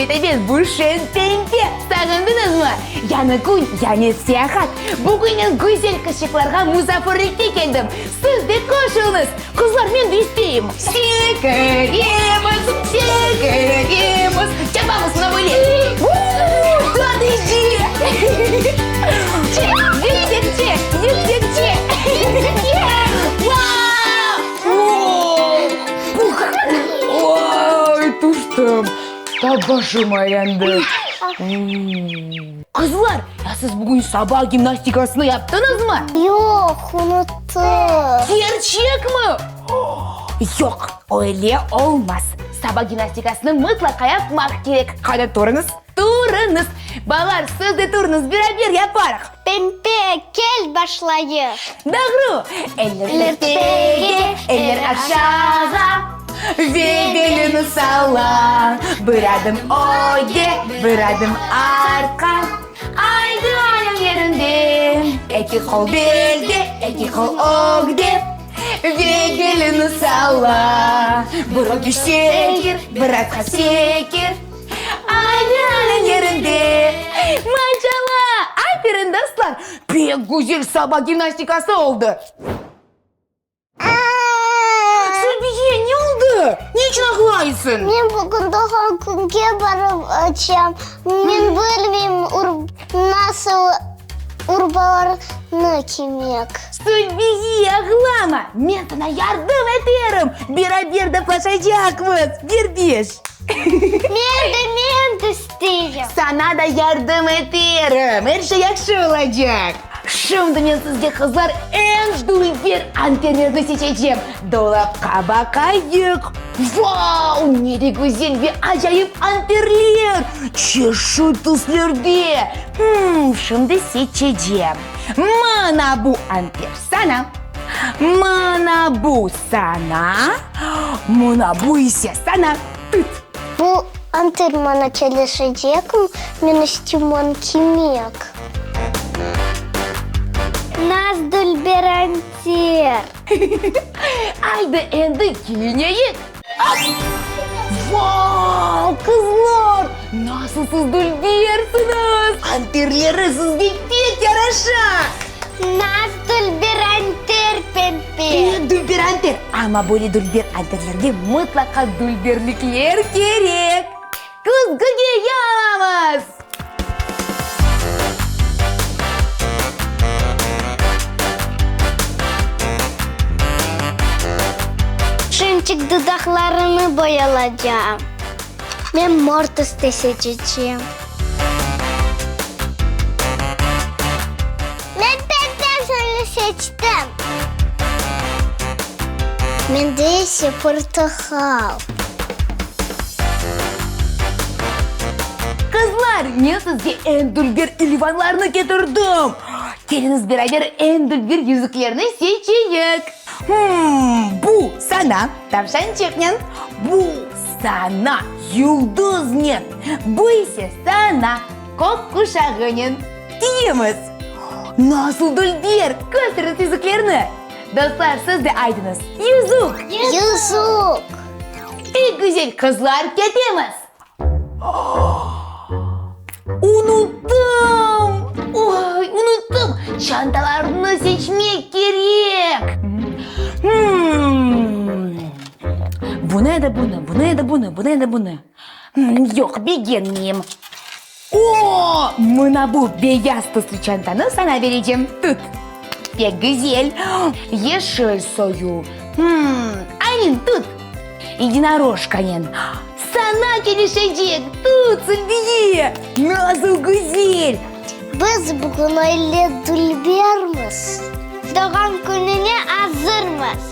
Elbette ben, bu şeñ Pempe! Sağındıñızmı? Yañı kün, yañı seyahat! Bugün men güzel qızçıqlarğa musafirlikke keldim. Siz de qoşulıñız! Qızlar, men de isteyim! Sekiremiz, sekiremiz, çapamız mına böyle! Vuu! Tadıcı! Çe, yüksekçe, yüksekçe! Ay, tüştim! Ta başım aylandı. Qızlar, ya siz bugün saba gimnastikasını yaptıñızmı? Yoq, unuttıq. Kerçekmi? Yoq, öyle olmaz. Saba gimnastikasını mıtlaqa yapmaq kerek. Qani, turıñız, turıñız. Balalar, siz de turıñız, beraber yaparıq. Pempe, kel başlayıq. Doğru! Eller tepege, eller aşağa, Ve belini salla. Bir adım ögge, bir adım artqa, Aydı ayaq yerinde. Eki qol belde, eki qol ögde, Ve belini salla. Bir ögge sekir, bir artqa sekir, Aydı ayaq yerinde. Maşallah! Aferin, dostlar! Pek güzel saba gimnastikası oldı. Sülbiye, ne oldı? Ne içün ağlaysıñ? Men bugün doğğan künge barıp açam. Men bilmeyim, nasıl urbalarnı kiymek. Sülbiye, ağlama! Men saña yardım eterim. Beraber toplaşacaqmız. Bir beş. Men de, men de isteyim. Saña da yardım eterim. Er şey yahşı olacaq. Şimdi men sizge, qızlar, eñ dülber anterlerni seçecem. Dolapqa baqayıq. Vau, ne de güzel ve acayip anterler! Çeşit tüslerde. Hım, şimdi seçecem. Mına bu anter saña, mına bu saña, mına bu ise saña. Tut! Bu anter maña kelişecekmi? Men isteyim onı kiymek. Naz dülber anter! Aydı, endi kiyineyik! Op! Vau, qızlar, nasıl siz dülbersiñiz! Anterleri sizge pek yaraşa! Naz dülber anter, Pempe! Pek dülber anter! Amma böyle dülber anterlerge mıtlaqa dülberlikler kerek! Küzgüge yol alamız! Şimçik dudaqlarını boyalacam. Men mor tüste seçecem. Men pembe seçtim. Mende ise portaqal. Qızlar, men sizge eñ dülber ilvanlarnı ketirdim. Keliñiz beraber eñ dülber yüzüklerni seçeyik. Hımm, bu saña, tavşançıqnen, bu saña, yıldıznen, bu ise saña, kök quşağınen. Kiyemiz! Nasıl dülber! Kösteriñiz yüzüklerni! Dostlar, siz de aytıñız, Yüzük! Yüzük! Pek güzel, qızlar, ketemiz! Unuttım! Oy, unuttım! Çantalarnı seçmek kerek! Bunı ya da bunı, bunı ya da bunı, bunı ya da bunı. Yoq, begenmeyim. O, mına bu beyaz tüslü çantanı saña berecem, tut. Pek güzel. Yeşil soyu. Hım, aynen, tut. Yedinoroşkanen. Saña kelişecek, tut, Sülbiye. Nasıl güzel! Biz bugün öyle dülbermiz. Doğğan kününe azırmız.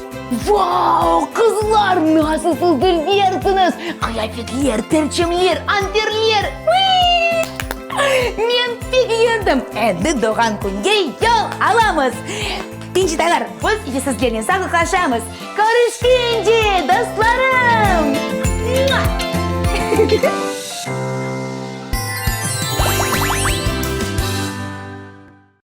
Vau, qızlar, nasıl siz dülbersiñiz! Qıyafetler, perçemler, anterler! Vıy! Men pek begendim! Endi doğğan künge yol alamız! Gençtalar, biz ise sizlernen sağlıqlaşamız. Körüşkence, dostlarım! Mua!